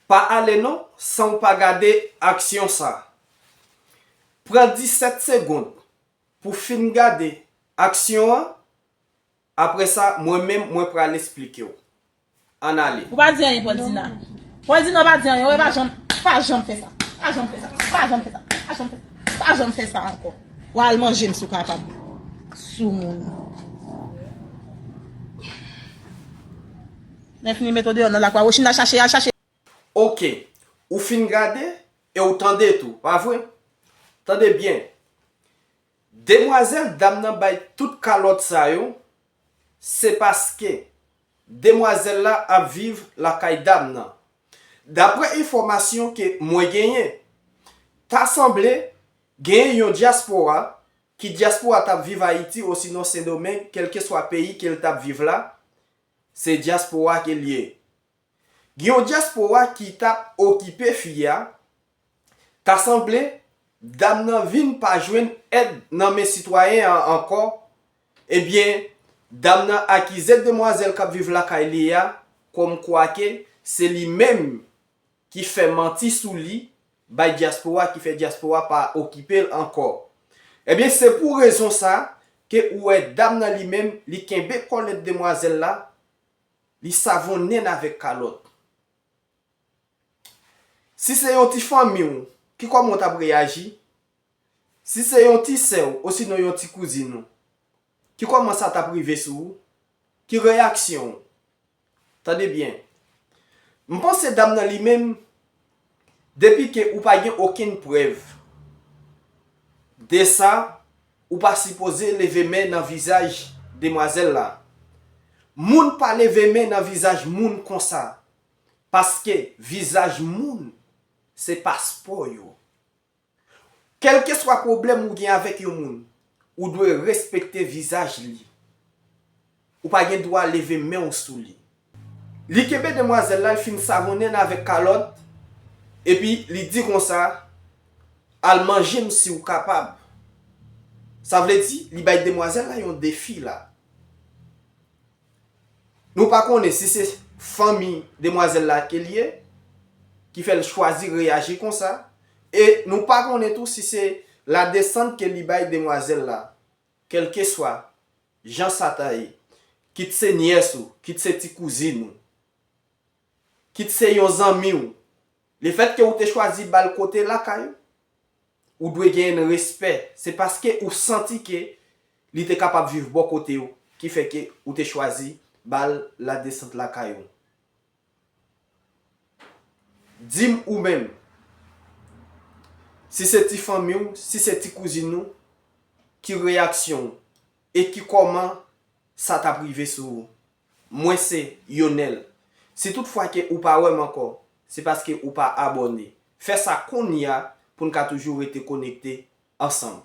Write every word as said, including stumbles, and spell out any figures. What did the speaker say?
Pa ale non san w pa gade aksyon sa. Pran disèt segonn pou w fin gade aksyon an. Apre sa, mwen menm, mwen pral esplike w. Ann ale. Ou pa di anyen, Paul Dina. Paul Dina, ou pa di anyen. Ou pa janm, pa janm fè sa. Pa janm fè sa. Pa janm fè sa. Pa janm fè sa. Pa janm fè sa ankò. W al manje m si w kapab. Soumoun. Lè fini met w deyò nan lakwa. Wochina chache, al chache. Oke. Ou fin gade e w tande tou, pa vre? Tande byen. Demwazèl dam nan bay tout kalòt sa yo, se paske demwazèl la ap viv lakay dam nan. Daprè enfòmasyon ke mwen genyen, ta sanble genyen yon dyaspora, ki dyaspora t ap viv Ayiti osinon Sendomeng, kèlkeswa peyi ke l t ap viv la, se dyaspora ke l ye. Gen yon dyaspora ki t ap okipe fi a, ta sanble dam nan vin pa jwenn èd nan men sitwayen an ankò, ebyen, dam nan akize demwazèl k ap viv lakay li a kòmkwa ke se li menm ki fè manti sou li bay dyaspora, ki fè dyaspora pa okipe l ankò. Ebyen, se pou rezon sa ke ou wè dam nan li menm, li kenbe kòlèt demwazèl la, li savonnen l avèk kalòt. Si se yon ti fanmi w, ki kòman w t ap reyaji? Si se yon ti sè w osinon yon ti kouzin ou, ki kòman sa t ap rive sou ou? Ki reyaksyon w? Tande byen. M panse dam nan li menm, depi ke ou pa gen okenn prèv de sa, ou pa sipoze leve men nan vizaj demwazèl la. Moun pa leve men nan vizaj moun konsa, paske vizaj moun se paspò yo. Kèlkeswa pwoblèm ou gen avèk yon moun, ou dwe respekte vizaj li. Ou pa gen dwa leve men w sou li. Li kenbe demwazèl la, l fin savonnen l avèk kalòt, epi li di konsa, al manje m si w kapab. Sa vle di, li bay demwazèl la yon defi la. Nou pa konnen si se fanmi demwazèl la ke l ye, ki fè l chwazi reyaji konsa, e nou pa konnen tou si se ladesant ke li bay demwazèl la, kèlkeswa jan sa ta ye, kit se nyès ou, kit se ti kouzin ou, kit se yon zanmi w, lefètke ou te chwazi ba l kote lakay ou, ou dwe genyen respè. Se paske ou santi ke li te kapab viv bò kote w ki fè ke ou te chwazi ba l ladesant lakay ou. Di m ou menm, si se ti fanmi w, si se ti kouzin ou, ki reyaksyon w e ki kòman sa t ap rive sou ou? Mwen se Yonèl. Si toutfwa ke ou pa wè m ankò, se paske ou pa abòne. Fè sa kounye a pou n ka toujou rete konekte ansanm.